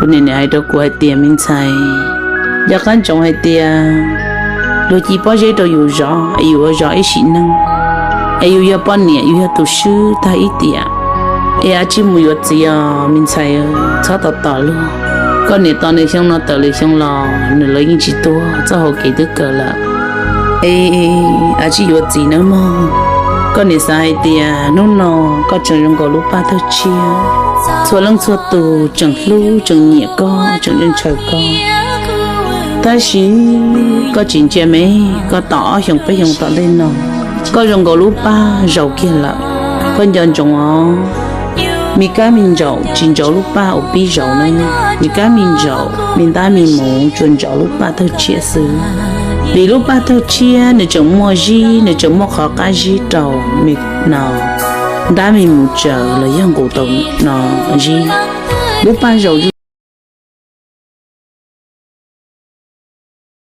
Kuv niam nim hais rau kuv hais tias, me ntxhais, nco qab ntsoov hais tias luag ci pob zeb rau yus zov es yus ua zov ib sim neej, es yus yog poj niam yus yog tus swb tag ib tiam, es a tsis mus yuav txiv os me ntxhais, txhob tos tos luag. Koj niam tos nws xyoo no tawm lwm xyoo los nws lawv yeej tsis tuag, txoj hau kev twb kawg lawm. Es a tsis yuav txiv nawb mog. Koj niam xav hais tias hnub no koj tseem zoo nkaus lub paj tawg tshiab, txhua leej txhua tus tseem hlub tseem nyiam koj tseem ntshaw koj. Tab sis koj tsis ntsia me, koj tos ob xyoos peb xyoos tom ntej no, koj zoo nkaus lub paj zaus kiag lawm. Koj nco ntsoov os, me kab me ntsaum tsis ntsauv lub paj uas pib zaus ne, me kab me ntsaum me ntab me mus tsuas ntsauv lub paj tawg tshiab xwb. Vim lub paj tawg tshiab nws tseem muaj zib, nws tseem muaj qhov qab zib rau me no ntab me mus tsaws los yog nqus tau no zib. Lub paj zaus